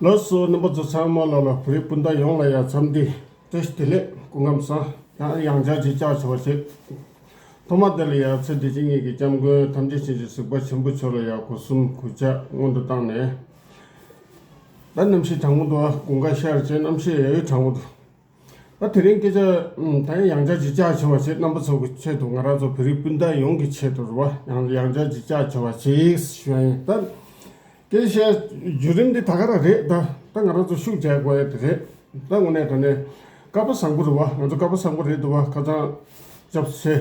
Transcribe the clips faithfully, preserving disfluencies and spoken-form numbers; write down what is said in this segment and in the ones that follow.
ལགས་སོ། རྣམ་པ་ཚོ་ཚང་མ་ལ་ལ་བོད་རིགས་སྤུན་ཟླ་ཡོངས་ལ་ཡ་འཚམས་འདྲི་བཀྲ་ཤིས་བདེ་ལེགས། སྐུ་ཁམས་བཟང་། ཡང་ཡང་བསྐྱར་ཅིག་བཅར་བྱས་པ་བྱེད། ཐོག་མ་དེ་ལ་ཡ་ཚེ་འདི་ཕྱི་གཉིས་ཀྱི་སྐྱབས་མགོན་ཐམས་ཅད་མཁྱེན་ཅིང་གཟིགས་པ་ཆེན་པོ་མཆོག་ལ་ཡ་སྒོ་གསུམ་གུས་ཕྱག་སྔོན་དུ་བཏང་ནས། ད་གནམ་གཤིས་གྲང་མོ་འདུག་ཨ། དགུན་ཁ་ཤར་བྱས་གནམ་གཤིས་ཡང་ཡང་གྲང་མོ་འདུག་ད་དེ་རིང་སྐད་ཆ་ད་ཡང་ཡང་བསྐྱར་ཅིག་བཅར་བྱས་པ་བྱེད། རྣམ་པ་ཚོ་གི་ཆེད་དུ་ང་རང་ཚོ་བོད་རིགས་སྤུན་ཟླ་ཡོངས་ཀྱི་ཆེད་དུ་རེད་བ། ཡང་ཡང་བསྐྱར་ཅིག་བཅར་བྱས་པ་བྱེད་ཞུ་ཡ་ཡིན། ད་སྐད་ཆ་བརྒྱུད་རིམ་འདི་ད་ག་རང་རེད། ད་ད་ང་རང་ཚོ་ཤུགས་རྒྱག་དགོས་ཡ་དེ་རེད། ད་དངོས་གནས་དྲང་གནས་སྐལ་པ་བཟང་པོ་རེད་བ། ང་ཚོ་སྐལ་པ་བཟང་པོ་རེད་འདུག་བ། ཁ་སང་སྐྱབས་ཆེ་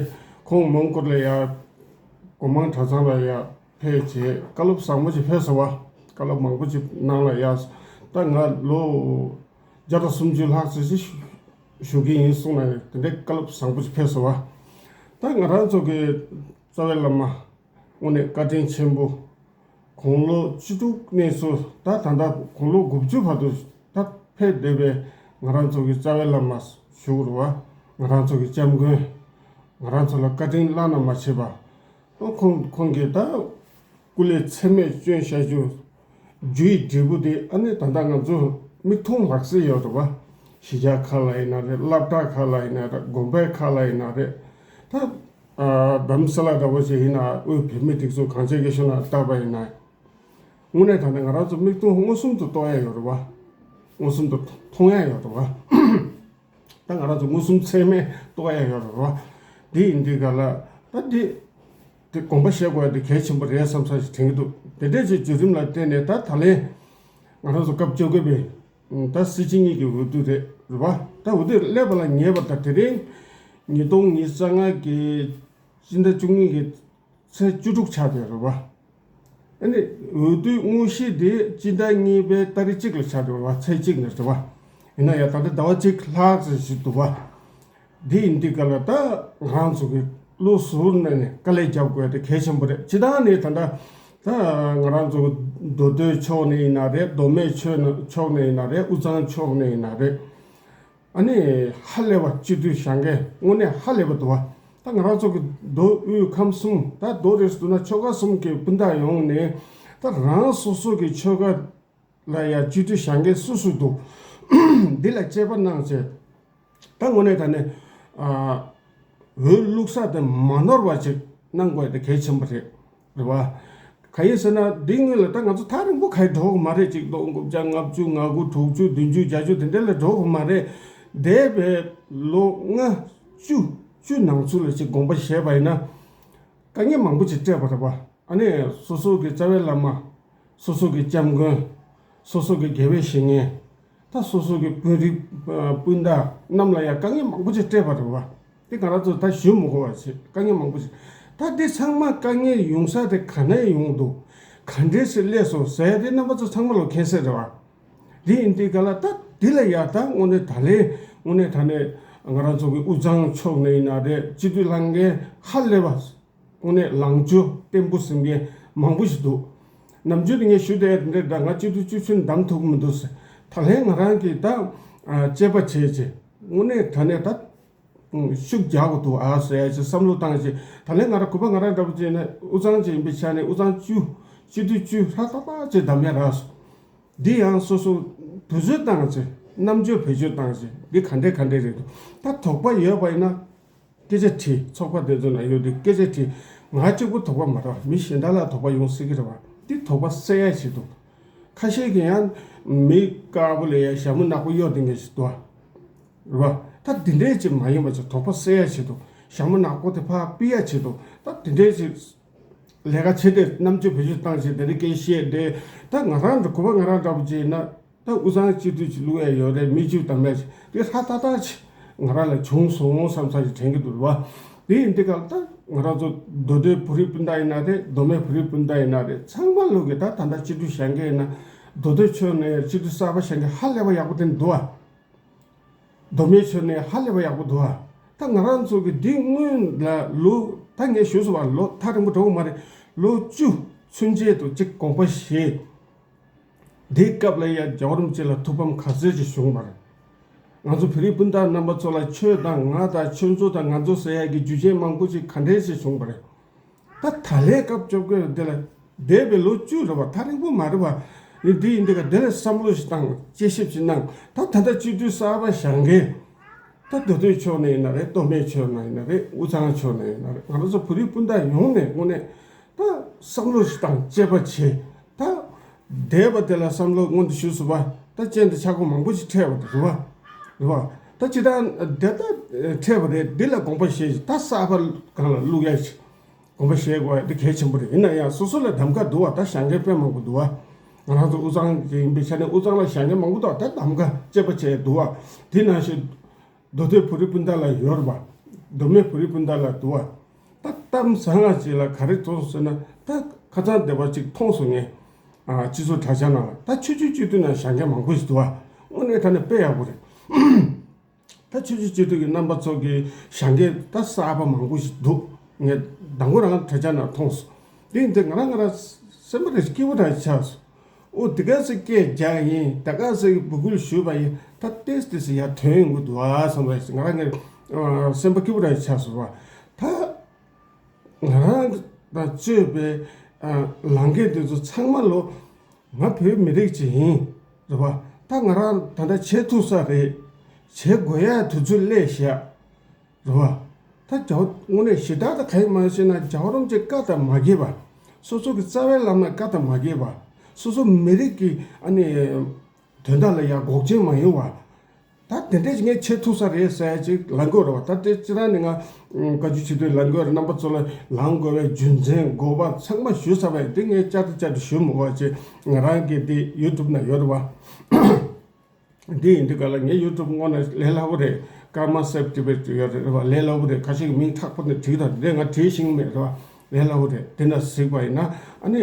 ཁོང་མོན་གྷོ་ལ་ཡ་སྒོ་མང་གྲྭ་ཚང་ལ་ཡ་ཕེབས་བྱས་བཀའ་སློབ་བཟང་པོ་ཅིག་ཕེབས་སོང་བ། བཀའ་སློབ་མང་པོ་ཅིག་གནང་ལ་ཡ། ད་ང་ལོ་བརྒྱ་དང་སུམ་ཅུ་ལྷག་ཙམ་ཅིག་བཞུགས་ཀྱི་ཡིན་གསུངས་ནས་དེ་འདྲའི་བཀའ་སློབ་བཟང་པོ་ཅིག་ཕེབས་སོང་བ། ད་ང་རང་ཚོ་གི་རྩ་བའི་བླ་མ་དངོས་གནས་བཀའ་དྲིན་ཆེན་པོ། དགུང་ལོ་བཅུ་དྲུག་ནས་བཟུང་ད་ད་ལྟ་དགུང་ལོ་དགུ་བཅུ་བར་དུ་ད་ཕེབས་བསྡད་པའི་ང་རང་ཚོ་གི་རྩ་བའི་བླ་མ་ཞུ་དགོས་རེད་བ། ང་རང་ཚོ་གི་སྐྱབས་མགོན། ང་རང་ཚོ་ལ་བཀའ་དྲིན་བླ་ན་མ་མཆིས་པ། ཁོང་ཁོང་གིས་ད་སྐུ་ལས་ཚད་མེད་བསྐྱོན་བཞག་རྒྱུ། རྒྱུ་ཡི་འབྲས་བུ་དེ་ཨ་ནི་ད་ལྟ་ང་ཚོ་མིག་མཐོང་ལག་ཟིན་ཡོད་རེད་བ། གཞིས་ཆགས་ཁག་ལ་ཡིན་ན་རེད། སློབ་གྲྭ་ཁག་ལ་ཡིན་ན་རེད། དགོན་པའི་ཁག་ལ་ཡིན་ན་རེད། ད་རྡ་རམ་ས་ལ་འདྲ་བོ་ཞིག་ཡིན་ན་དབུས་བོད་མིའི་སྒྲིག་འཛུགས་གངས་ཅན་སྐྱིད་གཤོངས་ནང་བལྟས་པ་ཡིན་ན། དངོས་གནས་དྲང་གནས་ང་རང་ཚོ་མིག་མཐོང་མངོན་སུམ་དུ་རྟོགས་ཡ་ཡོད་རེད་བ། མངོན་སུམ་དུ་མཐོང་ཡ་ཡོད་རེད་བ། ད་ང་རང་ཚོ་མངོན་སུམ་ཚད་མས་རྟོགས་ཡ་ཡོད་རེད་བ། འདི་ཡིན་དུས་ག་ལ་ད་འདི་དེ་དགོངས་པ་བཞེས་དགོས་ཡ་དེ་གལ་ཆེན་པོ་རེད་བསམ་བསམ་ཞིག་དྲན་གྱི་འདུག་དེ་འདྲས་ཀྱི་བརྒྱུད་རིམ་ལ་བརྟེན་ནས་ད་ད་ལན་ང་རང་ཚོ་སྐབས་བཅོ་བརྒྱད་པའི་ད་སྲིད་སྤྱི་གཉིས་ཀྱི་འོས་བསྡུ་རེད་རེད་བ། ད་འོས་བསྡུ་སླེབས་པ་ལ་ཉེ་བར་ད་དེ་རིང་ཉིས་སྟོང་ཉི་ཤུ་རྩ་ལྔ་གི་སྤྱི་ཟླ་བཅུ་གཉིས་ཀྱི་ཚེས་བཅུ་དྲུག་ཆགས་བསྡད་རེད་བ། ཨ་ནི་འོས་བསྡུའི་དངོས་གཞི་དེ་སྤྱི་ཟླ་གཉིས་པའི་ཏ་རིག་གཅིག་ལ་ཆགས་བསྡད་རེད་བ། ཚེས་གཅིག་ནས་རེད་བ། ཡིན་ན་ཡང་ད་ལྟ་ཟླ་བ་གཅིག་ལྷག་ཙམ་ཞིག་འདུག་བ། འདི་ཡིན་དུས་ག་ལ་ད་ང་རང་ཚོ་གི་བློ་གཟུར་གནས་ནས་དཀའ་ལས་རྒྱབ་དགོས་དེ་གལ་ཆེན་པོ་རེད། སྤྱིར་བཏང་ནས་ད་ལྟ་ད་ང་རང་ཚོ་མདོ་སྟོད་ཕྱོགས་ནས་ཡིན་ན་རེད། མདོ་སྨད་ཕྱོགས་ནས་ཕྱོགས་ནས་ཡིན་ན་རེད། དབུས་གཙང་ཕྱོགས་ནས་ཡིན་ན་རེད། ཨ་ནི་ཧ་ལས་པ་སྤྱི་འཐུས་བཞེངས་མཁན་དངོས་གནས་ཧ་ལས་པ་འདུག་བ། ད་ང་རང་ཚོ་གི་མདོ་དབུས་ཁམས་གསུམ། ད་མདོ་རེད་ཟེར་ན་ཆོལ་ཁ་གསུམ་གྱི་སྤུན་ཟླ་ཡོངས་ནས་ད་རང་སོ་སོ་གི་ཆོལ་ཁ་ལ་ཡ་སྤྱི་འཐུས་བཞེངས་མཁན་སུ་སུ་འདུག་འདི་ལ་དཔྱད་པ་གནང་བྱས། ད་དངོས་གནས་ད་ནི་ཨ་འོས་བླུག་ས་དེ་མ་ནོར་བ་ཅིག་གནང་དགོས་དེ་གལ་ཆེན་པོ་རེད། རེད་བ། གང་ཡིན་ཟེར་ན་འདི་སྔོན་ལ་ད་ང་ཚོ་ཐག་རིང་པོ་ག་ཡེ་འགྲོ་གི་མ་རེད། ཅིག་ལོ་དགུ་བརྒྱ་ལྔ་བཅུ་ང་དགུ་དྲུག་ཅུ་བདུན་ཅུ་བརྒྱད་ཅུ་དེ་འདྲ་ལ་འགྲོ་གི་མ་རེད། འདས་པའི་ལོ་ལྔ་བཅུ་བཅུ་ནང་ཚུད་ལ་ཅིག་དགོངས་པ་བཞེས་པ་ཡིན་ན་དཀའ་ངལ་མང་པོ་ཅིག་འཕྲད་པ་རེད་བ། ཨ་ནི་སོ་སོ་གི་རྩ་བའི་བླ་མ། སོ་སོ་གི་སྐྱབས་མགོན། སོ་སོ་གི་དགེ་བའི་བཤེས་གཉེན། ད་སོ་སོ་གི་དཔོན་རིགས་ཨ་སྤུན་ཟླ་རྣམས་ལ་ཡང་དཀའ་ངལ་མང་པོ་ཅིག་སྤྲད་པ་རེད་བ། དེ་ང་རང་ཚོ་ད་ཞུ་མི་དགོས་པ་བྱས། དཀའ་ངལ་མང་པོ་ཅིག་ད་འདི་ཚང་མ་དཀའ་ངལ་ཡོང་ས་དེ་ག་ནས་ཡོང་འདུག་ག་འདྲས་སེ་སླེབས་སོང་ཟེར་དེ་རྣམ་པ་ཚོ་ཚང་མ་ལ་མཁྱེན་གསལ་རེད་བ། དེ་ཡིན་དུས་ག་ལ་ད་འདི་ལ་ཡ་ད་དངོས་གནས་ད་ལན་དངོས་གནས་ད་ནས་ང་རང་ཚོ་གི་དབུས་གཙང་ཕྱོགས་ནས་ཡིན་ན་རེད། སྤྱི་འཐུས་ལངས་མཁན་ཧ་ལས་པ། དངོས་གནས་ལངས་ཕྱོགས་བརྟན་པོ་ཟིན་མཁན་མང་པོ་ཞིག་འདུག་ནམ་རྒྱུན་དུ་ངས་ཞུ་བསྡད་དེ་འདྲ་འདྲ་ང་སྤྱི་འཐུས་བཅུ་ཚུན་བདམས་ཐུབ་ཀྱི་མི་འདུག་ཟེར། ད་ལན་ང་རང་གིས་ད་ཨ་དཔྱད་པ་བྱས་བྱས་དངོས་གནས་ད་ནས་ད་ཤུགས་རྒྱག་དགོས་འདུག་ཨ་ཟེར་ཡ་ཅིག་བསམ་བློ་བཏང་བྱས། ད་ལན་ང་རང་གུས་པ་ང་རང་འདྲ་པོ་བྱས་ན་དབུས་གཙང་ཅིག་ཡིན་པའི་ཆ་ནས་དབུས་གཙང་བཅུ་སྤྱི་འཐུས་བཅུ་ཧྲ་ཏག་ཏག་ཅིག་བདམས་ཡ་རག་སོང་། འདི་ཡང་སོ་སོ་དུས་ཚོད་བཏང་བྱས་རྣམ་དཔྱོད་བེད་སྤྱོད་བཏང་བྱས་འདི་ག་འདྲས་ག་འདྲས་རེད་འདུག་ད་དོགས་པ་ཡོད་པ་ཡིན་ན། སྐད་ཆ་དྲིས། ཚོགས་པ་དེ་ཚོ་ནང་ཡོད་དུས་སྐད་ཆ་དྲིས། ང་གཅིག་པུ་དོགས་པ་མ་རེད་བ། མི་གཞན་དག་ལ་དོགས་པ་ཡོང་སྲིད་ཀྱི་རེད་བ། འདི་དོགས་པ་སེལ་ཡ་ཆེད་དུ། ཁ་ཤས་ཀྱིས་ཡང་མི་དཀར་པོ་ལ་ཡ་ཞྭ་མོ་ནག་པོ་གཡོག་བསྡད་མཁན་ཞིག་འདུག་བ། རེད་བ། ད་འདི་འདྲས་ཅིག་མ་ཡིན་པ་ཅིག་དོགས་པ་སེལ་ཡ་ཆེད་དུ། ཞྭ་མོ་ནག་པོ་དེ་ཕར་ཕུད་ཡ་ཆེད་དུ་ད་འདི་འདྲས་ཅིག་ལས་ཀ་བྱེད་དེ་རྣམ་དཔྱོད་བེད་སྤྱོད་བཏང་བྱས་དེ་འདྲ་སྐད་བཤད་དེ། ད་ང་རང་འདྲ་གུས་པ་ང་རང་འདྲ་པོ་ཅིག་ཡིན་ན། ད་དབུས་གཙང་སྤྱི་འཐུས་ཅིག་བླུག་ཡ་ཡོད་རེད། མི་བཅུ་བདམས་ཡ་ཅིག་དེ་ཧྲ་ཏག་ཏག་ཅིག་ང་རང་ལ་བྱུང་སོང་བསམ་ས་ཞིག་དྲན་གྱི་འདུག་བ། དེ་ཡིན་དུས་ག་ལ་ད་ང་རང་ཚོ་མདོ་སྟོད་བོད་རིགས་སྤུན་ཟླ་ཡིན་ན་རེད། མདོ་སྨད་བོད་རིགས་སྤུན་ཟླ་ཡིན་ན་རེད། ཚང་མ་ལོག་གི་ད་ད་ལྟ་སྤྱི་འཐུས་བཞེངས་མཁན་ཡིན་ན་མདོ་སྟོད་ཕྱོགས་ནས་སྤྱི་འཐུས་གསར་པ་བཞེངས་མཁན་ཧ་ལས་པ་ཡག་པོ་དེ་འདུག་བ། མདོ་སྨད་ཕྱོགས་ནས་ཧ་ལས་པ་ཡག་པོ་འདུག་བ། ད་ང་རང་ཚོ་གི་འདི་སྔོན་ལ་ལོ་ད་ངས་ཞུས་སོང་བ། ལོ་ཐག་རིང་པོ་འགྲོ་གི་མ་རེད། ལོ་བཅུ་ཚུན་ཆད་དུ་གཅིག་དགོངས་པ་བཞེས། དེའི་སྐབས་ལ་ཡ་རྒྱལ་བ་རིན་པོ་ཆེ་ལ་ཐུགས་ཕམ་ག་ཚོད་ཅིག་བྱུང་བ་རེད། ང་ཚོ་བོད་རིགས་སྤུན་ཟླ་རྣམ་པ་ཚོ་ལ་ཁྱོད་དང་ང་དང་ཁྱོད་ཚོ་དང་ང་ཚོ་ཟེར་ཡ་གི་རྒྱུ་རྐྱེན་མང་པོ་ཅིག་ག་འདྲས་ཅིག་བྱུང་བ་རེད། ད་ད་ལན་སྐབས་བཅོ་བརྒྱད་དེ་ལ་འདས་པའི་ལོ་བཅུ་རེད་བ། ཐག་རིང་པོ་མ་རེད་བ། ཡིན། འདི་ཡིན་འདི་ག་འདི་ལ་བསམ་བློ་ཞིག་བཏང་། དཔྱད་ཞིབ་ཞིག་གནང་། ད་ད་ལྟ་སྤྱི་འཐུས་གསར་པ་བཞེངས་མཁན། ད་མདོ་སྟོད་ཕྱོགས་ནས་ཡིན་ན་རེད། སྟོད་སྨད་ཕྱོགས་ནས་ཡིན་ན་རེད། དབུས་གཙང་ཕྱོགས་ནས་ཡིན་ན་རེད། ང་རང་ཚོ་བོད་རིགས་སྤུན་ཟླ་ཡོངས་ནས་དངོས་གནས་ད་བསམ་བློ་ཞིག་བཏང་། དཔྱད་པ་བྱེད། ད་འདས་པ་དེ་ལ་བསམ་བློ་སྔོན་དུ་ཞུ་ཟེར་བ། ད་ཅན་དེ་ཆག་སྒོ་མང་པོ་ཞིག་འཕྲད་པ་རེད་བ། རེད་བ། ད་ཅི་ད་འདི་ད་འཕྲད་པ་རེད། འདི་ལ་དགོངས་པ་བཞེས་ཤིག་ད་གསར་པ་སྒང་ལ་བླུག་ཡ་ཞིག་དགོངས་པ་བཞེས་དགོས་ཡ་འདི་གལ་ཆེན་པོ་རེད། ཡིན་ན་ཡང་སོ་སོ་ལ་གདམ་ག་འདུག་བ། ད་བཞེངས་མཁན་དཔེ་མང་པོ་འདུག་བ། ང་རང་ཚོ་དབུས་གཙང་གི་ཡིན་པའི་ཆ་ནས་དབུས་གཙང་ལ་བཞེངས་མཁན་མང་པོ་འདུག་ད་གདམ་ག་དཔྱད་པ་བྱས་འདུག་བ། དེ་ནང་བཞིན་མདོ་སྟོད་བོད་རིགས་སྤུན་ཟླ་ལ་ཡོད་རེད་བ། མདོ་སྨད་བོད་རིགས་སྤུན་ཟླ་ལ་འདུག་བ། ད་གཏམ་བཟང་ང་ཅིག་ལ་ག་རེ་མཐོང་སོང་ཟེར་ན། ད་ཁ་སང་འདས་པ་ཅིག་མཐོང་སོང་ངས། ཨ། སྤྱི་ཚོགས་དྲ་རྒྱ་ནང་ལ་ད་ཆོས་བརྒྱུད་སྤྱི་འཐུས་ནང་བཞེངས་མཁན་མང་པོ་ཞིག་འདུག་བ། དངོས་གནས་དྲང་གནས་དཔེ་ཡག་པོ་རེད། ད་ཆོས་བརྒྱུད་སྤྱི་འཐུས་ཀྱི་རྣམ་པ་ཚོ་གི་བཞེངས་མཁན་ད་གསར་པ་མང་པོ་ཞིག་འདུག་ངས་མདང་དགོང་རང་དྲ་རྒྱ་ནང་མཐོང་སོང་། དེ་ཡིན་དུས་ང་རང་ང་རང་སེམས་པ་རེ་སྐྱིད་པོ་འདྲ་ཆགས་སོང་། ཨོ། དེ་ག་ཚོད་སྐད་རྒྱག་ཡིན། ད་ག་ཚོད་འབོད་སྐུལ་ཞུས་པ་ཡིན། ད་ཏེས་ཏེས་ཡར་ཐོན་ཡོང་གི་འདུག་ཨ་བསམ་པ་ང་རང་ངས་སེམས་པ་སྐྱིད་པོ་འདྲ་ཆགས་སོང་བ། ད་ང་རང་དང་གཙོས་པའི་ལངས་མཁན་དེ་ཚོ་ཚང་མ་ལོ། ང་བོད་མི་རིགས་ཅིག་ཡིན། རེད་བ། ད་ང་རང་ད་ལྟ་བྱེད་ཐུབ་ས་རེད། བྱེད་དགོས་ཡ་དུས་ཚོད་སླེབས་ཤག་རེད་བ། ད་རྒྱལ་བ་དངོས་གནས་ཞེ་དྲག་ད་ག་ཡིན་མ་ཤེས་ན། རྒྱལ་བ་རིན་པོ་ཆེ་བཀའ་དང་མ་འགལ་བ། སོ་སོ་གི་རྩ་བའི་བླ་མའི་བཀའ་དང་མ་འགལ་བ། སོ་སོ་མི་རིགས་ཀྱི་ཨ་ནི་དོན་དག་ལ་ཡ་འགོག་རྐྱེན་མ་ཡོང་བ། ད་དེ་འདྲས་ངས་བྱེད་ཐུབ་ས་རེད་ཟེར་ཅིག་ལངས་དགོས་རེད་བ། ད་དེ་སྤྱིར་བཏང་ནས་ང་བཀའ་བརྒྱུད་སྤྱི་འཐུས་ལངས་དགོས་རེད། རྣམ་པ་ཚོ་ལ་ལངས་དགོས་པའི་རྒྱུ་མཚན་དགོས་པ་ཚང་མ་ཞུས་ཚར་བ་ཡིན། དེ་ངས་བསྐྱར་དུ་བསྐྱར་དུ་ཞུ་མི་དགོས་པ་ཅིག་ང་རང་གི་དེ་ཡུ་ཊུབ་ནང་ཡོད་རེད་བ། འདི་ཡིན་དུས་ག་ལ་ངའི་ཡུ་ཊུབ་དངོས་གནས་ལས་སླ་པོ་རེད། ཀརྨ་སེབ་ཊི་བེ་ཊི་ཡོད་རེད་བ། ལས་སླ་པོ་རེད། ཁ་ཤས་ཀྱི་མིང་མཁྲེགས་པོ་ནས་བྲིས་དང་དེ་ང་བྲིས་ཤེས་ཀྱི་མེད་རེད་བ། ལས་སླ་པོ་རེད། དེ་འདྲ་གཟིགས་པ་ཡིན་ན་ཨ་ནི།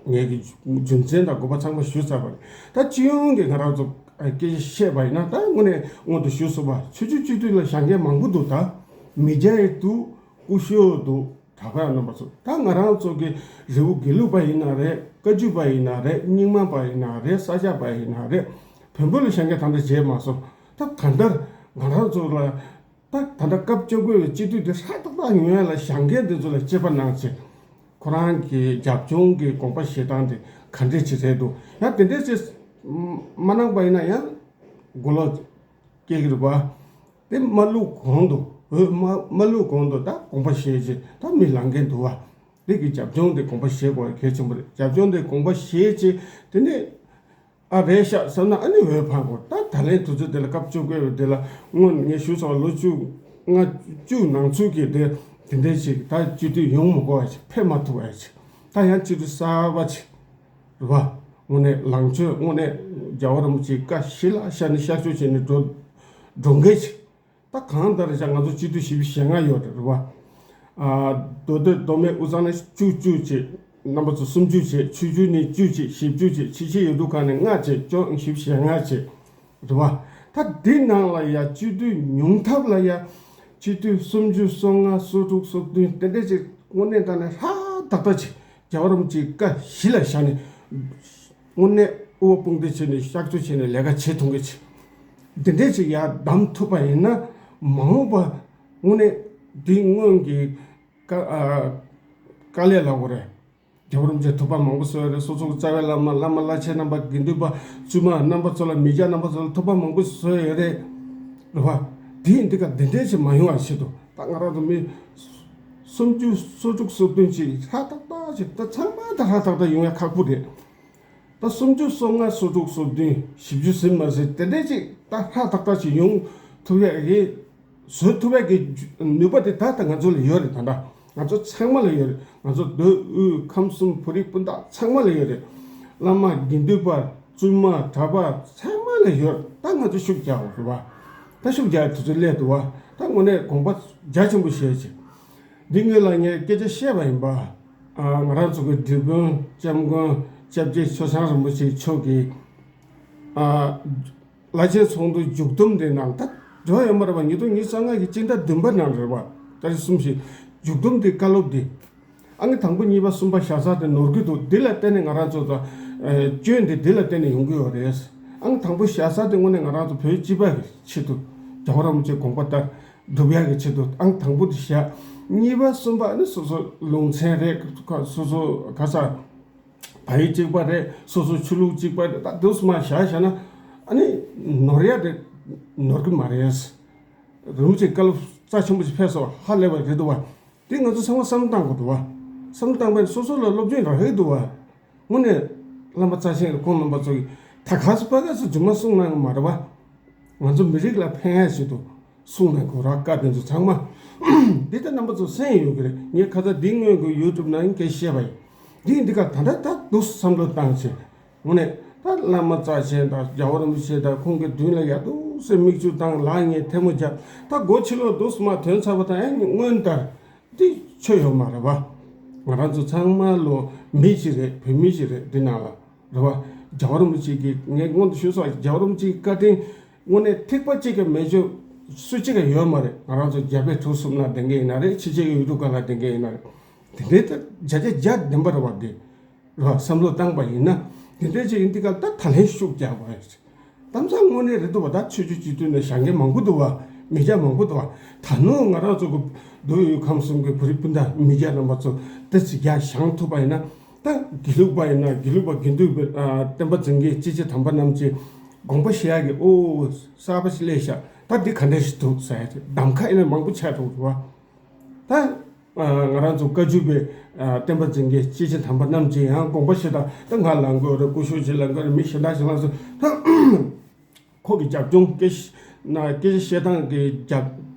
ངེད་ཀྱི་རྒྱུ་མཚན་དང་དགོས་པ་ཚང་མ་ཞུས་ཚར་བ་རེད། ད་སྤྱི་ཡོངས་ཀྱི་ང་རང་ཚོ་སྐད་ཆ་བཤད་པ་ཡིན་ན། ད་དངོས་གནས་སྔོན་དུ་ཞུས་སོང་བ། ཆོས་བརྒྱུད་སྤྱི་འཐུས་ལ་བཞེངས་མཁན་མང་པོ་འདུག་ད་མི་སྐྱ་ཡི་འདུག་སྐུ་ཞབས་འདུག་གྲྭ་པ་རྣམ་པ་ཚོ། ད་ང་རང་ཚོ་གི་རི་བོ་དགེ་ལུགས་པ་ཡིན་ན་རེད། བཀའ་བརྒྱུད་པ་ཡིན་ན་རེད། རྙིང་མ་པ་ཡིན་ན་རེད། ས་སྐྱ་པ་ཡིན་ན་རེད། བོན་པོ་ལ་བཞེངས་མཁན་ད་ལྟ་མཇལ་མ་སོང་། ད་གང་ལྟར་ང་རང་ཚོ་ལ། ད་ད་ལྟ་སྐབས་བཅོ་བརྒྱད་པའི་སྤྱི་འཐུས་དེ་ཧྲག་ཏག་ཏག་ཡོང་ཡ་ལ་བཞེངས་མཁན་དེ་ཚོ་ལ་དཔྱད་པ་གནང་ཚེ། ཁོ་རང་གི་རྒྱབ་ལྗོངས་ཀྱི་དགོངས་པ་བཞེས་སྟངས་དེ་ག་འདྲས་ཅིག་རེད་འདུག་ཡང་དེ་འདྲས་ཅིག་མ་གནང་པ་ཡིན་ན་ཡང་མགོ་ལོག་སྐྱེ་གི་རེད་པ། དེ་མ་བླུག་གོང་དུ། འོས་མ་མ་བླུག་གོང་དུ་ད་དགོངས་པ་བཞེས་རྗེས་ད་མི་ལངས་མཁན་འདུག་བ། དེ་གི་རྒྱབ་ལྗོངས་དེ་དགོངས་པ་བཞེས་དགོས་གལ་ཆེན་པོ་རེད། རྒྱབ་ལྗོངས་དེ་དགོངས་པ་བཞེས་རྗེས་དེ་ནས། ཨ། རེད་ཤག་བསམ་ན་ཨ་ནི་འོས་འཕང་དགོས། ད་ད་ལན་དུས་ཚོད་དེ་ལ་སྐབས་བཅོ་བརྒྱད་པའི་དེ་ལ་སྔོན་ངས་ཞུས་ཚར་བ། ལོ་བཅུ་ལྔ་བཅུ་ནང་ཚུད་ཀྱི་དེ་དེ་འདྲས་ཅིག་ད་སྤྱི་འཐུས་ཡོང་མི་དགོས་པ་ཅིག་ཕེབས་མ་ཐུབ་པ་ཅིག་ད་ཡང་སྤྱི་འཐུས་གསར་པ་ཅིག་རེད་བ། དངོས་གནས་ལངས་ཕྱོགས་དངོས་གནས་རྒྱལ་བ་རིན་པོ་ཆེའི་བཀའ་གཞི་ལ་བཞག་ནས་ཤར་ཕྱོགས་བྱས་ནས་འགྲོ་འགྲོ་མཁན་ཅིག་ད་གང་ལྟར་བྱ་ང་ཚོ་སྤྱི་འཐུས་བཞི་བཅུ་ཞེ་ལྔ་ཡོད་རེད་བ། ཨ། མདོ་སྟོད་མདོ་སྨད་དབུས་གཙང་ནས་བཅུ་བཅུ་བྱས། རྣམ་པ་ཚོ་སུམ་ཅུ་བྱས། ཆོས་བརྒྱུད་ནས་བཅུ་བྱས། བཞི་བཅུ་བྱས། ཕྱི་རྒྱལ་ཡུལ་གྲུ་ཁག་ནས་ལྔ་བྱས། བཅོ་བཞི་བཅུ་ཞེ་ལྔ་བྱས་རེད་བ། ད་འདི་ནང་ལ་ཡ་སྤྱི་འཐུས་ཉུང་མཐའ་ལ་ཡ་སྤྱི་འཐུས་སུམ་ཅུ་སོ་ལྔ་སོ་དྲུག་སོ་བདུན་དེ་འདྲས་ཅིག་དངོས་གནས་དྲང་གནས་ཧྲག་ཏག་ཏག་ཅིག་རྒྱལ་བ་རིན་པོ་ཆེའི་བཀའ་གཞི་ལ་བཞག་ནས། དངོས་གནས་དབུ་བ་དཔུང་སྡེ་བྱས་ནས་གཤག་བཅོས་བྱས་ནས་ལས་ཀ་བྱེད་ཐུབ་མཁན་ཅིག་འདི་འདྲས་ཅིག་ཡར་བདམས་ཐུབ་པ་ཡིན་ན། མ་འོངས་པ་དངོས་གནས་འདི་སྔོན་གྱི་བཀའ་ཨ་དཀའ་ལས་ལ་གོ་རེད། རྒྱལ་བ་རིན་པོ་ཆེས་ཐུགས་ཕམ་མང་པོ་བཟོས་ཡོད་རེད། སོ་སོ་གི་རྩ་བའི་བླ་མ་བླ་མ་བླ་ཆེན་རྣམ་པ་དགེ་འདུན་པ་བཙུན་མ་རྣམ་པ་ཚོ་ལ་མི་སྐྱ་རྣམ་པ་ཚོ་ལ་ཐུགས་ཕམ་མང་པོ་བཟོས་ཡོད་རེད། རེད་བ། དེ་ཡིན་དུས་ཀ་འདི་འདྲས་ཅིག་མ་ཡོང་བ་ཆེད་དུ་ད་ང་རང་ཚོ་མི་སུམ་ཅུ་སོ་དྲུག་སོ་བདུན་ཅིག་ཧྲག་ཏག་ཏག་ཅིག་ད་ཚང་མ་ད་ཧྲག་ཏག་ཏག་ཡོང་ཡ་ཁག་པོ་རེད། ད་སུམ་ཅུ་སོ་ལྔ་སོ་དྲུག་སོ་བདུན་བཞི་བཅུ་ཟིན་མ་ཟིན་དེ་འདྲས་ཅིག་ད་ཧྲག་ཏག་ཏག་ཅིག་ཡོང་ཐུབ་ཡ་གི་བཟོ་ཐུབ་ཡ་གི་ནུས་པ་དེ་ད་ལྟ་ང་ཚོ་ལ་ཡོད་རེད། ད་ལྟ་ང་ཚོ་ཚང་མ་ལ་ཡོད་རེད། ང་ཚོ་མདོ་དབུས་ཁམས་གསུམ་བོད་རིགས་སྤུན་ཟླ་ཚང་མ་ལ་ཡོད་རེད། བླ་མ་དགེ་འདུན་པ་བཙུན་མ་གྲྭ་པ་ཚང་མ་ལ་ཡོད། ད་ང་ཚོ་ཤུགས་རྒྱག་དགོས་རེད་བ། ད་ཤུགས་རྒྱག་དུས་ཚོད་སླེབས་འདུག་བ། ད་དངོས་གནས་དགོངས་པ་རྒྱ་ཆེན་པོ་བཞེས་བྱས། འདི་སྔོན་ལ་ངས་སྐད་ཆ་བཤད་པ་ཡིན་པ། ཨ། ང་རང་ཚོ་གི་སྒྲིག་དཔོན་སྐྱབས་མགོན་སྐྱབས་རྗེ་ཆོས་སྐྱོང་རིན་པོ་ཆེ་མཆོག་གིས། ཨ། བླ་ཆེན་ཚོགས་འདུ་མཇུག་བསྡོམས་དེ་ནང་ད་འགྲོ་ཡོད་མ་རེད་པ། ཉིས་སྟོང་ཉི་ཤུ་རྩ་ལྔ་གི་སྤྱི་ཟླ་བདུན་པ་ནང་རེད་པ། ཏ་རིག་གསུམ་བཞི། མཇུག་བསྡོམས་དེ་བཀའ་སློབ་དེ། ཨང་དང་པོ་གཉིས་པ་གསུམ་པ་བཞག་ས་དེ་ནོར་གྱི་འདུག་འདི་ལ་བརྟེན་ནས་ང་རང་ཚོ་ད། ཨེ། སྐྱོན་དེ་འདི་ལ་བརྟེན་ནས་ཡོང་གི་ཡོད་རེད། ཨང་དང་པོ་བཞག་ས་དེ་དངོས་གནས་ང་རང་ཚོ་བོད་སྤྱི་པ་གི་ཆེད་དུ། རྒྱལ་བ་རིན་པོ་ཆེའི་དགོངས་པ་ལྟར་སྒྲུབ་ཡག་གི་ཆེད་དུ་ཨང་དང་པོ་དེ་བཞག་གཉིས་པ་གསུམ་པ་ནི་སོ་སོ་ལུང་ཚན་རེད། སོ་སོ་ག་ས། བལ་ཡུལ་གཅིག་པ་རེད། སོ་སོ་ཆོས་ལུགས་གཅིག་པ་རེད། ད་འདུག་སེ་མར་བཞག་བཞག་ན་ཨ་ནི་ནོར་ཡ་རེད། ནོར་གི་མ་རེད། རིན་པོ་ཆེ་བཀའ་སློབ་རྩ་ཆེན་པོ་ཞིག་ཕེབས་སོང་། ཧ་ལས་པ་རེད་འདུག་བ། དེ་ང་ཚོ་ཚང་མ་བསམ་བློ་བཏང་དགོས་འདུག་བ། བསམ་བློ་བཏང་པ་ཡིན་ན་སོ་སོ་ལ་སློབ་སྦྱོང་རག་གི་འདུག་བ། དངོས་གནས་བླ་མ་རྩ་ཆེན་ཁོང་རྣམ་པ་ཚོ་གིས་ད་ག་ཚོད་པ་ག་ཚོད་རྫུན་མ་གསུངས་གནང་གི་མ་རེད་བ། ང་ཚོ་མི་རིགས་ལ་ཕན་ཡ་ཆེད་དུ་གསུངས་གནང་དགོས་ར། བཀའ་དེ་ཚོ་ཚང་མ་འདི་ལྟ་རྣམ་པ་ཚོ་གསན་ཡོད་ཀྱི་རེད། ངས་ཁ་ཚ་འདི་སྔོན་གྱི་ཡུ་ཊུབ་ནང་སྐད་བཤད་པ་ཡིན། འདི་འདི་ག་ད་ལྟ་ད་འདུག་བསམ་བློ་བཏང་བྱས། དངོས་གནས་ད་བླ་མ་རྩ་ཆེན་དང་རྒྱལ་བ་རིན་པོ་ཆེ་དང་ཁོང་གི་མདུན་ལ་ཡར་འདུག་སེ་མིག་ཆུ་བཏང་། ལག་གཉིས་ཐལ་མོ་སྦྱར། ད་སྒོ་ཕྱི་ལོགས་འདུག་སེ་མར་ཐོན་ཚར་བ་དང་ཨེ་སྔོན་ལྟར་འདི་ཆོ་ཡོད་མ་རེད་བ། ང་རང་ཚོ་ཚང་མ་ལོ་མི་ཞིག་རེད། བོད་མི་ཞིག་རེད། འདི་ནང་ལ་རེད་བ། རྒྱལ་བ་རིན་པོ་ཆེ་གིས་ངས་སྔོན་དུ་ཞུས་སོང་། རྒྱལ་བ་རིན་པོ་ཆེའི་བཀའ་དྲིན་དངོས་གནས་ཐིགས་པ་གཅིག་ཀྱང་མེད་ཆོག་སུ་གཅིག་ཀྱང་ཡོད་མ་རེད། ང་རང་ཚོ་རྒྱ་བལ་འབྲུག་གསུམ་ལ་བསྡད་མཁན་ཡིན་ན་རེད། ཕྱི་རྒྱལ་གྱི་ཡུལ་གྲུ་ཁག་ལ་བསྡད་མཁན་ཡིན་ན་རེད། དེ་འདྲའི་ད་བརྒྱ་ཆ་བརྒྱ་བདེན་པ་རེད་བ། འདི་ར་བསམ་བློ་བཏང་པ་ཡིན་ན། དེ་འདྲའི་ཅིག་ཡིན་དུས་སྐབས་ད་ད་ལན་ཤུགས་རྒྱག་དགོས་རེད། གཏམ་བཟང་དངོས་གནས་རེད་འདུག་བ། ད་ཆོས་བརྒྱུད་སྤྱི་འཐུས་ནས་བཞེངས་མཁན་མང་པོ་འདུག་བ། མི་སྐྱ་མང་པོ་འདུག་བ། ད་ནུ་ང་རང་ཚོ་གི་འདུག་ཡུལ་ཁམས་གསུམ་གྱི་བོད་རིགས་སྤུན་ཟླ་མི་སྐྱ་རྣམ་པ་ཚོ་ཏི་ཙི་རྒྱ་བཞེངས་ཐུབ་པ་ཡིན་ན། ད་དགེ་ལུགས་པ་ཡིན་ན་དགེ་ལུགས་པ་དགེ་འདུན་པའི་ཨ་བསྟན་པ་འཛིན་མཁན་སྐྱེས་ཆེན་དམ་པ་རྣམས་ཀྱིས་དགོངས་པ་བཞེས་ཡག་གི། ཨོ་གསར་པ་ཞིག་སླེབས་ཤག་ད་འདི་ག་འདྲ་ཞིག་འདུག་ཟེར་ཡ་དེ་གདམ་ཁ་ཡིན་ན་མང་པོ་ཆགས་འགྲོ་གི་འདུག་བ། ད་ང་རང་ཚོ་བཀའ་བརྒྱུད་པའི་བསྟན་པ་འཛིན་མཁན་སྐྱེས་ཆེན་དམ་པ་རྣམས་ཀྱིས་ཡང་དགོངས་པ་བཞེས་དང་། ད་ང་ལངས་དགོས་རེད། སྐུ་ཞབས་ཅིག་ལངས་དགོས་རེད། མི་གཞན་དག་ཞིག་ལངས་སོང་། ད་ཁོ་གི་རྒྱབ་ལྗོངས་སྐད་ཆ་ན་སྐད་ཆ་བཤད་སྟངས་ཀྱི་རྒྱབ་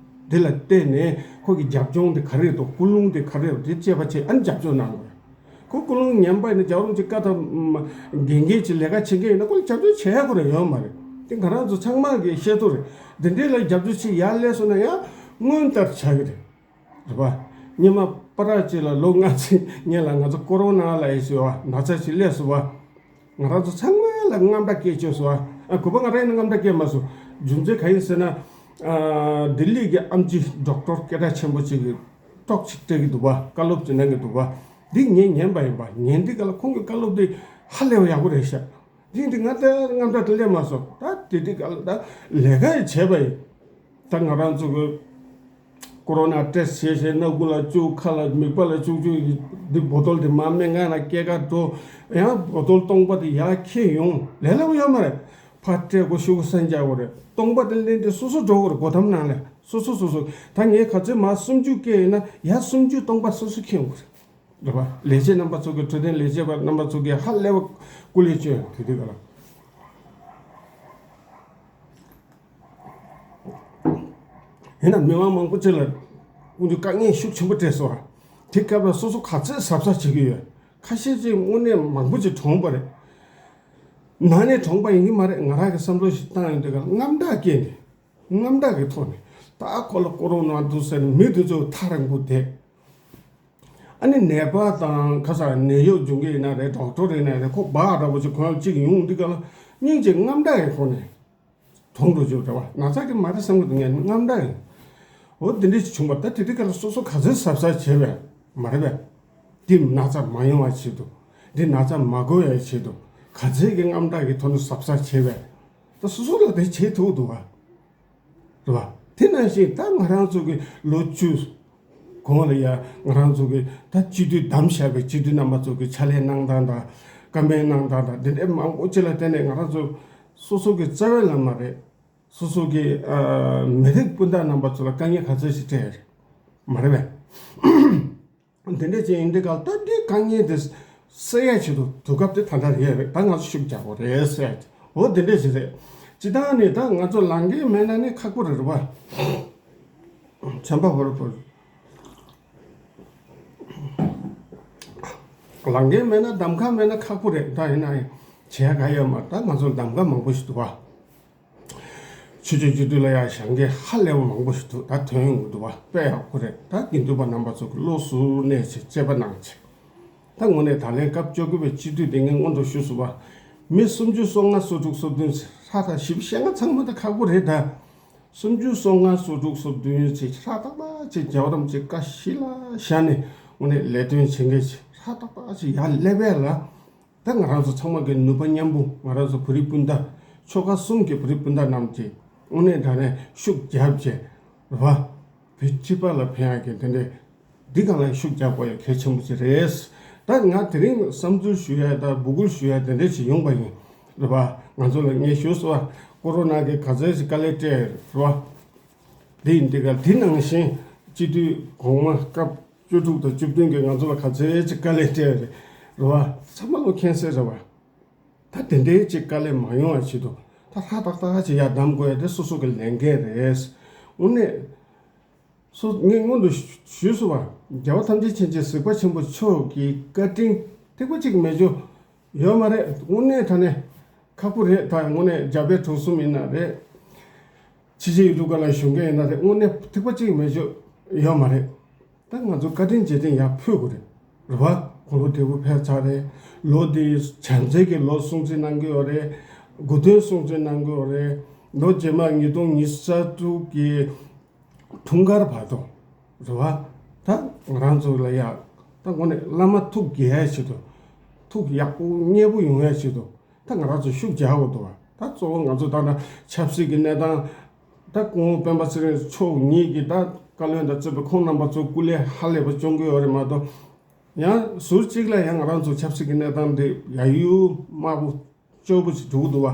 དེ་ལ་བལྟས་ནས་ཁོ་གི་རྒྱབ་ལྗོངས་དེ་ག་རེ་འདུག་ཀུན་སློང་དེ་ག་རེ་རེད། དེ་དཔྱད་པ་བྱས་ཨ་ནི་རྒྱབ་སྐྱོར་གནང་དགོས་རེད། ཁོ་ཀུན་སློང་ངན་པ་ཡིན་ན། རྒྱལ་བ་རིན་པོ་ཆེ་བཀའ་དང་འགལ་འགལ་གྱི་ལས་ཀ་བྱེད་མཁན་ཡིན་ན་ཁོ་ལ་རྒྱབ་སྐྱོར་བྱེད་ཡག་ཁོ་རང་ཡོད་མ་རེད། དེ་ང་རང་ཚོ་ཚང་མ་གིས་ཤེས་ཐུབ་རེད། དེ་འདྲའི་ལ་རྒྱབ་སྐྱོར་བྱེད་ཡར་སླེབས་སོང་ན་ཡང་སྔོན་ལྟར་ཆགས་ཀྱི་རེད། རེད་པ། སྔོན་མ་པ་ར་ཅིག་ལ་ལོ་ལྔ་ཙམ་སྔོན་ལ་ང་ཚོ་ཀོ་རོ་ན་ལབ་ཡས་ཡོད་པ། ན་ཚ་ཅིག་སླེབས་སོང་བ། ང་རང་ཚོ་ཚང་མ་ལ་དངངས་སྐྲག་སྐྱེས་བྱུང་སོང་བ། ཨ། གུས་པ་ང་རང་ཡིན་ན་དངངས་སྐྲག་སྐྱེས་མ་སོང་། རྒྱུ་མཚན་གང་ཡིན་ཟེར་ན། ཨ། ལྡི་ལི་གི་ཨེམ་ཆི་ཌོག་ཊར་སྐད་གྲགས་ཆེན་པོ་ཅིག་གིས་ཊོག་ཅིག་སྤྲད་ཀྱི་འདུག་པ། བཀའ་སློབ་ཅིག་གནང་གི་འདུག་པ། འདི་ངས་ཉན་པ་ཡིན་པ། ཉན་དུས་སྒང་ལ་ཁོང་གི་བཀའ་སློབ་འདི་ཧ་ལས་པ་ཡག་པོ་རེད་ཤག་འདི་འདི་ང་ད་དངངས་སྐྲག་དེ་སླེབས་མ་སོང་། ད་དེ་དུས་སྒང་ལ་ད་ལས་ཀ་ཡི་བྱས་པ་ཡིན། ད་ང་རང་ཚོ་གི་ཀོ་རོ་ན་ཊེ་སི་བྱས་བྱས། སྣ་ཁུག་ལ་བཅུག་ཁ་ལ་མིད་པ་ལ་བཅུག་བཅུག་འདི་བོ་ཊོལ་འདི་མར་སྨན་ཁང་ལ་སྐྱེལ་ག་འགྲོ། ཡང་བོ་ཊོལ་སྟོང་པ་དེ་ཡར་འཁྱེར་ཡོང་། ལས་སླ་པོ་ཡོད་མ་རེད། ཕར་སྤྲད་དགོས། ཤོག་གུ་སན་རྒྱག་དགོས་རེད། སྟོང་པ་དེ་ལེན་དེ་སོ་སོ་འགྲོ་དགོས་རེད། སྒོ་ཐམ་ནང་ལ་སོ་སོ་སོ་སོ། ད་ངས་ག་ཚོད་མར་སུམ་ཅུ་སྐྱེལ་ཡིན་ན་ཡར་སུམ་ཅུ་སྟོང་པ་སོ་སོ་འཁྱེར་ཡོང་དགོས་རེད། རེད་པ། ལས་བྱེད་རྣམ་པ་ཚོ་གི། འཕྲོད་བསྟེན་ལས་བྱེད་པ་རྣམ་པ་ཚོ་གིས་ཧ་ལས་པ་སྐུ་ལས་བསྐྱོན་ཡོད། དེ་དུས་སྒང་ལ། ཡིན་ན་མི་མང་མང་པོ་ཅིག་ལ་དཀོན་མཆོག་དཀའ་ངལ་ཤུགས་ཆེན་པོ་སྤྲད་སོང་། དེ་སྐབས་ལ་སོ་སོ་ག་ཚོད་གཟབ་གཟབ་བྱེད་ཀྱི་ཡོད། ཁ་ཤས་ཅིག་དངོས་གནས་མང་པོ་ཅིག་གྲོངས་པ་རེད། ནང་ནས་གྲོངས་པ་ཡིན་གྱི་མ་རེད། ང་རང་གིས་བསམ་བློ་ཞིག་བཏང་ཡོང་དུས་སྒང་ལ་དངངས་སྐྲག་སྐྱེས་ནས། དངངས་སྐྲག་གི་ཐོག་ནས་ད་ཁོ་ལ་ཀོ་རོ་ན་འདུག་ཟེར་ནས་མི་དེ་ཚོ་ཐག་རིང་པོ་བསྡད། ཨ་ནི་ནད་པ་དང་ཁ་ས་ནད་གཡོག་སྦྱོང་མཁན་ཡིན་ན་རེད། ཌོག་ཊར་ཡིན་ན་རེད། ཁོ་སྦག་འདྲ་པོ་ཅིག་གོན་ཡག་ཅིག་ཡོང་དུས་སྒང་ལ་སྙིང་རྗེ་དངངས་སྐྲག་གི་ཐོག་ནས་གྲོངས་འགྲོ་རྒྱུ་རེད་པ། ན་ཚ་གི་མ་རེད་བསམ་གི་འདུག་ངས་དངངས་སྐྲག་ཡིན། འོ་དེ་འདྲ་ཞིག་བྱུང་བ། ད་དེ་དུས་སྒང་ལ་སོ་སོ་ག་ཚོད་གཟབ་གཟབ་བྱས་པས་མ་རེད་པས། འདི་ན་ཚ་མ་ཡོང་བ་ཆེད་དུ། འདི་ན་ཚ་མ་འགོ་བའི་ཆེད་དུ་ག་ཚོད་ཀྱི་དངངས་སྐྲག་གི་ཐོག་ནས་གཟབ་གཟབ་བྱས་པས། ད་སོ་སོ་ལ་དེ་བྱེད་ཐུབ་འདུག་བ། རེད་བ། དེ་ནང་བཞིན་ད་ང་རང་ཚོ་གི་ལོ་བཅུ་གོང་ལ་ཡ་ང་རང་ཚོ་གི་ད་སྤྱི་འཐུས་བདམས་བཞག་པའི་སྤྱི་འཐུས་རྣམ་པ་ཚོ་གི་ཕྱག་ལས་གནང་སྟངས་དང་། བཀའ་མོལ་གནང་སྟངས་དང་། འདི་འདྲའི་མང་པོ་ཅིག་ལ་བརྟེན་ནས་ང་རང་ཚོ་སོ་སོ་གི་རྩ་བའི་བླ་མ་རེད། སོ་སོ་གི་ཨ་མི་རིགས་སྤུན་ཟླ་རྣམ་པ་ཚོ་ལ་དཀའ་ངལ་ག་ཚོད་ཞིག་འཕྲད་ཡོད་རེད། མ་རེད་པས། འདི་འདྲ་ཅིག་ཡིན་དུས་སྒང་ལ་ད་འདི་དཀའ་ངལ་འདི་སེལ་ཡ་ཆེད་དུ་དུས་སྐབས་དེ་ད་ལྟ་རེད། རེད། ད་ང་ཚོ་ཤུགས་རྒྱག་དགོས་རེད་ཟེར་ཡ་དེ། འོ་འདི་འདྲ་ཞིག་རེད། སྤྱིར་བཏང་ནས་ད་ང་ཚོ་ལངས་མཁན་མེད་ན་ནི་ཁག་པོ་རེད། རེད་པ། བྱམས་པ་ཧོར་ཧོར། ལངས་མཁན་མེད་ན། གདམ་ག་མེད་ན་ཁག་པོ་རེད། ད་ཡིན་ན་ཡང་བྱེད་ཡ་ག་ཡོད་མ་རེད། ད་ང་ཚོ་གདམ་ག་མང་པོ་ཞིག་འདུག་པ། ཆོས་བརྒྱུད་སྤྱི་འཐུས་ལ་ཡང་བཞེངས་མཁན་ཧ་ལས་པ་མང་པོ་ཞིག་འདུག་ད་ཐོན་ཡོང་གི་འདུག་པ། དཔེ་ཡག་པོ་རེད། ད་དགེ་འདུན་པ་རྣམ་པ་ཚོ་གི་བློ་གཟུར་གནས་བྱས་དཔྱད་པ་གནང་བྱས། ད་དངོས་གནས་ད་ལན་སྐབས་བཅོ་དགུ་པའི་སྤྱི་འཐུས་དེ་ངས་སྔོན་དུ་ཞུས་སོང་པ། མི་སུམ་ཅུ་སོ་ལྔ་སོ་དྲུག་སོ་བདུན་ཧྲག་ཐག་ཞིབ་བཤད་ང་ཚང་མ་ད་ཁག་པོ་རེད་ད། སུམ་ཅུ་སོ་ལྔ་སོ་དྲུག་སོ་བདུན་ཅིག་ཧྲག་ཐག་ཐག་ཅིག་རྒྱལ་བ་རིན་པོ་ཆེ་བཀའ་གཞི་ལ་བཞག་ནས་དངོས་གནས་ལས་དོན་བྱེད་མཁན་ཅིག་ཧྲག་ཐག་ཐག་ཅིག་ཡར་སླེབས་པ་ལ། ད་ང་རང་ཚོ་ཚང་མ་གི་ནུས་པ་མཉམ་སྤུངས། ང་རང་ཚོ་བོད་རིགས་སྤུན་ཟླ། ཆོལ་ཁ་གསུམ་གྱི་བོད་རིགས་སྤུན་ཟླ་རྣམས་ཀྱིས་དངོས་གནས་དྲང་གནས་ཤུགས་རྒྱབ་བྱས་རེད་པ། བོད་སྤྱི་པ་ལ་ཕན་ཡག་གི་དེ་འདྲའི་འདི་སྒང་ལ་ཤུགས་རྒྱག་དགོས་ཡ་གལ་ཆེན་པོ་ཅིག་རེད། ད་ང་དེ་རིང་བསམ་ཚུལ་ཞུ་ཡ་ད་འབོད་སྐུལ་ཞུ་ཡ་དེ་འདྲ་ཞིག་ཡོང་པ་ཡིན། རེད་པ། ང་ཚོ་ལ་ངས་ཞུས་སོང་བ། ཀོ་རོ་ན་གིས་ག་ཚོད་ཅིག་དཀའ་ལས་སྤྲད་རེད་པ། དེ་ཡིན་དུས་ག་དེ་ནང་བཞིན་སྤྱི་འཐུས་གོང་མ་སྐབས་བཅུ་དྲུག་དང་བཅུ་བདུན་གྱིས་ང་ཚོ་ལ་ག་ཚོད་ཅིག་དཀའ་ལས་སྤྲད་རེད། རེད་པ། ཚང་མ་ལོ་མཁྱེན་གསལ་རེད་པ། ད་དེ་འདྲའི་ཅིག་དཀའ་ལས་མ་ཡོང་བ་ཆེད་དུ་ད་ཧྲག་ཏག་ཏག་ཅིག་ཡར་བདམས་དགོས་ཡ་དེ་སོ་སོ་གི་ལས་འགན་རེད། དངོས་གནས། སོ་ངས་སྔོན་དུ་ཞུས་སོང་བ། རྒྱལ་བ་ཐམས་ཅད་མཁྱེན་ཅིང་གཟིགས་པ་ཆེན་པོ་མཆོག་གི་བཀའ་དྲིན་ཐིགས་པ་གཅིག་མེད་རྒྱུ་ཡོད་མ་རེད། དངོས་གནས་དྲང་གནས་ཁག་པོ་རེད། ད་དངོས་གནས་རྒྱ་བལ་འབྲུག་གསུམ་ཡིན་ན་རེད། ཕྱི་རྒྱལ་ཡུལ་གྲུ་ཁག་ལ་བཞུགས་མཁན་ཡིན་ན་རེད། དངོས་གནས་ཐིགས་པ་གཅིག་མེད་རྒྱུ་ཡོད་མ་རེད། ད་ང་ཚོ་བཀའ་དྲིན་རྗེས་དྲན་ཡར་ཕུལ་དགོས་རེད། རེད་པ། དགུང་ལོ་བགྲེས་པོ་ཕེབས་ཚར་རེད། ལོ་འདི་བྱམས་བརྩེ་གི་ལོ་སྲུང་བརྩི་གནང་གི་ཡོད་རེད། དགུང་སྟོན་སྲུང་བརྩི་གནང་གི་ཡོད་རེད། ལོ་རྗེས་མ་ཉིས་སྟོང་ཉི་ཤུ་རྩ་དྲུག་གི་འཁྲུངས་སྐར་བར་དུ། རེད་པ། ད་ང་རང་ཚོ་ལ་ཡ། ད་དངོས་གནས་བླ་མ་ཐུགས་དགྱེས་ཡ་ཆེད་དུ། ཐུགས་ཡག་པོ་མཉེས་པོ་ཡོང་ཡ་ཆེད་དུ། ད་ང་རང་ཚོ་ཤུགས་རྒྱག་དགོས་འདུག་བ། ད་གཙོ་བོ་ང་ཚོ་ད་ལྟ་ཆབ་སྲིད་ཀྱི་གནས་སྟངས། ད་སྐུ་ངོ་སྤེན་པ་ཚེ་རིང་མཆོག་ཉིད་ཀྱིས་ད་བཀའ་བློན་དང་གཙོས་པའི་ཁོང་རྣམ་པ་ཚོ་སྐུ་ལས་ཧ་ལས་པ་སྐྱོན་གྱི་ཡོད་རེད་མ་གཏོགས། ཡང་ཟུར་གཅིག་ལ་ཡང་ང་རང་ཚོ་ཆབ་སྲིད་ཀྱི་གནས་སྟངས་འདི་ཡ་ཡུ་དམར་པོ་སྐྱོ་པོ་ཞིག་འགྲོ་གི་འདུག་བ།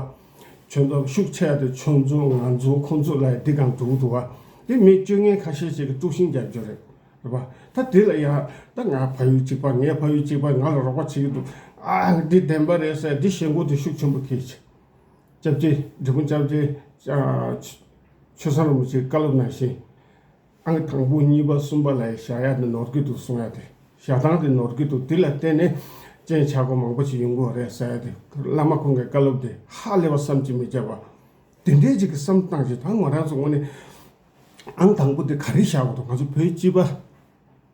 ཁྱོད་ཚོ་ཤུགས་ཆེ་དེ་ཁྱོད་ཚོ་ང་ཚོ་ཁོང་ཚོ་ལ་འདི་གང་འགྲོ་གི་འདུག་བ། དེ་མི་སྤྱོད་ངན་ཁ་ཤས་ཤིག་གིས་དཀྲུག་ཤིང་རྒྱབ་རྒྱུ་རེད། རེད་པ། ད་དེ་ལ་ཡང་ད་ང་ཕ་ཡུལ་གཅིག་པ། ངའི་ཕ་ཡུལ་གཅིག་པ་ང་ལ་རོགས་པ་བྱེད་ཀྱི་འདུག་ཨ། འདི་བདེན་པ་རེད་ཟེར་འདི་ཞེན་ཁོག་དེ་ཤུགས་ཆེན་པོ་སྐྱེས་བྱས། སྐྱབས་རྗེ་འབྲི་གུང་སྐྱབས་རྗེ་ཆོས་བཟང་རིན་པོ་ཆེའི་བཀའ་སློབ་ནང་བཞིན། ཨང་དང་པོ་གཉིས་པ་གསུམ་པ་ལ་བཞག་ཡ་དེ་ནོར་གྱི་འདུག་གསུང་ཡ་དེ། བཞག་སྟངས་དེ་ནོར་གྱི་འདུག་དེ་ལ་བརྟེན་ནས་སྤྱན་ཆབ་པ་མང་པོ་ཞིག་ཡོང་གི་ཡོད་རེད་ཟེར་ཡ་དེ། བླ་མ་ཁོང་གི་བཀའ་སློབ་དེ་ཧ་ལས་པ་བསམ་གྱིས་མི་ཁྱབ་པ། དེ་འདྲའི་ཅིག་གི་བསམ་སྟངས་ཤིག་ད་ང་རང་ཚོ་ངོས་ནས་ཨང་དང་པོ་དེ་ག་རེ་བཞག་དགོས་འདུག་ང་ཚོ་བོད་སྤྱི་པ།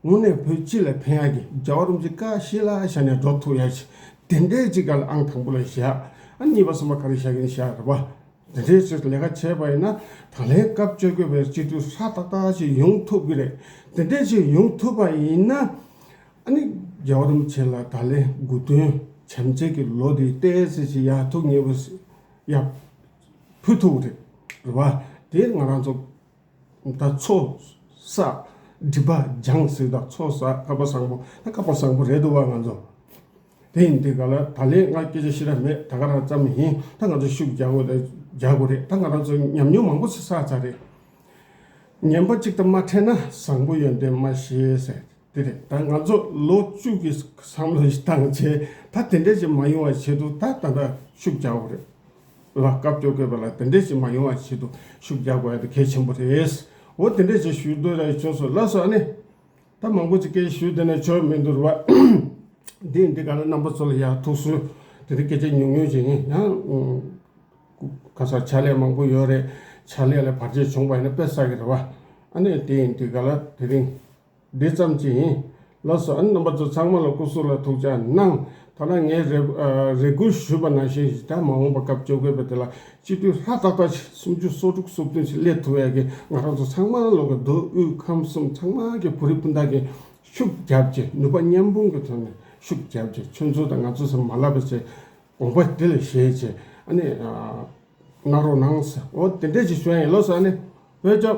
དངོས་གནས་བོད་སྤྱི་ལ་ཕན་ཡག་གི་རྒྱལ་བ་རིན་པོ་ཆེ་བཀའ་ཤེས་ལ་བཞག་ནས་འགྲོ་ཐུབ་ཡ་ཞིག་དེ་འདྲའི་ཅིག་ག་ལ་ཨང་དང་པོ་ལ་བཞག་ཨ། གཉིས་པ་གསུམ་པ་ག་རེ་བཞག་གིན་བཞག་རེད་པ། དེ་འདྲའི་ཅིག་ལས་ཀ་བྱས་པ་ཡིན་ན། ད་ལན་སྐབས་བཅོ་བརྒྱད་པའི་སྤྱི་འཐུས་ཧྲག་ཏག་ཏག་ཅིག་ཡོང་ཐུབ་ཀྱི་རེད། དེ་འདྲའི་ཅིག་ཡོང་ཐུབ་པ་ཡིན་ན། ཨ་ནི་རྒྱལ་བ་རིན་པོ་ཆེ་ལ་ད་ལན་དགུང་སྟོན་བྱམས་བརྩེ་གི་ལོ་དེ་ཏོག་ཙམ་ཅིག་ཡར་ཐུགས་མཉེས་པོ་ཡར་ཕུལ་ཐུབ་ཀྱི་རེད། རེད་པ། དེ་ང་རང་ཚོ་ད་ཚོགས་བསགས་སྒྲིབ་པ་སྦྱངས་ཟེར། ད་ཚོགས་བསགས་བསྐལ་པ་བཟང་པོ། ད་བསྐལ་པ་བཟང་པོ་རེད་འདུག་བ་ང་ཚོ། དེ་ཡིན་དུས་ག་ལ་ད་ལན་ང་སྐད་ཆ་ཞེ་དྲག་མེད། ད་ག་རང་ཙམ་ཡིན། ད་ང་ཚོ་ཤུགས་རྒྱག་དགོས། ད་རྒྱག་དགོས་རེད། ད་ང་རང་ཚོ་ཉམས་མྱོང་མང་པོ་ཞིག་བསགས་ཚར་རེད། ངན་པ་གཅིག་དང་མ་འཕྲད་ན་བཟང་པོ་ཡོན་ཏན་མ་ཤེས་ཟེར་དེ་རེད། ད་ང་ཚོ་ལོ་བཅུ་གི་བསམ་བློ་ཞིག་བཏང་བྱས། ད་དེ་འདྲ་ཞིག་མ་ཡོང་བ་ཆེད་དུ་ད་ད་ལྟ་ཤུགས་རྒྱག་དགོས་རེད། ལ་སྐབས་བཅོ་བརྒྱད་པ་ལ་དེ་འདྲ་ཞིག་མ་ཡོང་བ་ཆེད་དུ་ཤུགས་རྒྱག་དགོས་ཡ་དེ་གལ་ཆེན་པོ་རེད། འོ་དེ་འདྲ་ཞིག་ཞུ་འདོད་ཡ་བྱུང་སོང་། ལགས་སོ། ཨ་ནི། ད་མང་པོ་ཅིག་སྐད་ཞུས་བསྡད་ན་ཆོ་མི་འདུག་བ། འདི་འདི་ག་ལ་རྣམ་པ་ཚོ་ལ་ཡང་ཐུགས་སུ་དེ་རིང་སྐད་ཆ་ཉུང་ཉུང་ཅིག་ཡིན་ཡང་། ག་ས་ཕྱག་ལས་མང་པོ་ཡོད་རེད། ཕྱག་ལས་ལ་བར་ཆད་བྱུང་བ་ཡིན་ན་དཔེ་བསགས་ཀྱི་རེད་བ། ཨ་ནི་དེ་ཡིན་དུས་ག་ལ་དེ་རིང་འདི་ཙམ་ཅིག་ཡིན། ལགས་སོ། ཨ་ནི་རྣམ་པ་ཚོ་ཚང་མ་ལ་སྐུ་གཟུགས་ལ་ཐུགས་ཅག་གནང་། ཐ་ན་ངས་རེ་རེ་སྐུལ་ཞུས་པ་ནང་བཞིན་ཞིག་ད་མ་འོངས་པ་སྐབས་བཅོ་བརྒྱད་པ་དེ་ལ་སྤྱི་འཐུས་ཧྲག་ཏག་ཏག་ཞིག་སུམ་ཅུ་སོ་དྲུག་སོ་བདུན་ཞིག་སླེབས་ཐུབ་ཡ་གི་ང་རང་ཚོ་ཚང་མ་ལོག་གི་མདོ་དབུས་ཁམས་གསུམ་ཚང་མ་གི་བོད་རིགས་སྤུན་ཟླ་གི་ཤུགས་རྒྱབ་ཀྱི་ནུས་པ་མཉམ་སྤུངས་ཀྱི་ཐོག་ནས་ཤུགས་རྒྱབ་ཀྱི་ཁྱོད་ཚོ་དང་ང་ཚོ་ཚང་མ་མ་ལབ་པ་བྱས། དགོངས་པ་དེ་ལ་བཞེས་བྱས། ཨ་ནི་གནང་རོགས་གནང་ཟེར། འོ་དེ་འདྲས་ཅིག་ཞུ་ཡ་ཡིན། ལགས་སོ། ཨ་ནི་བོད་ལྕོག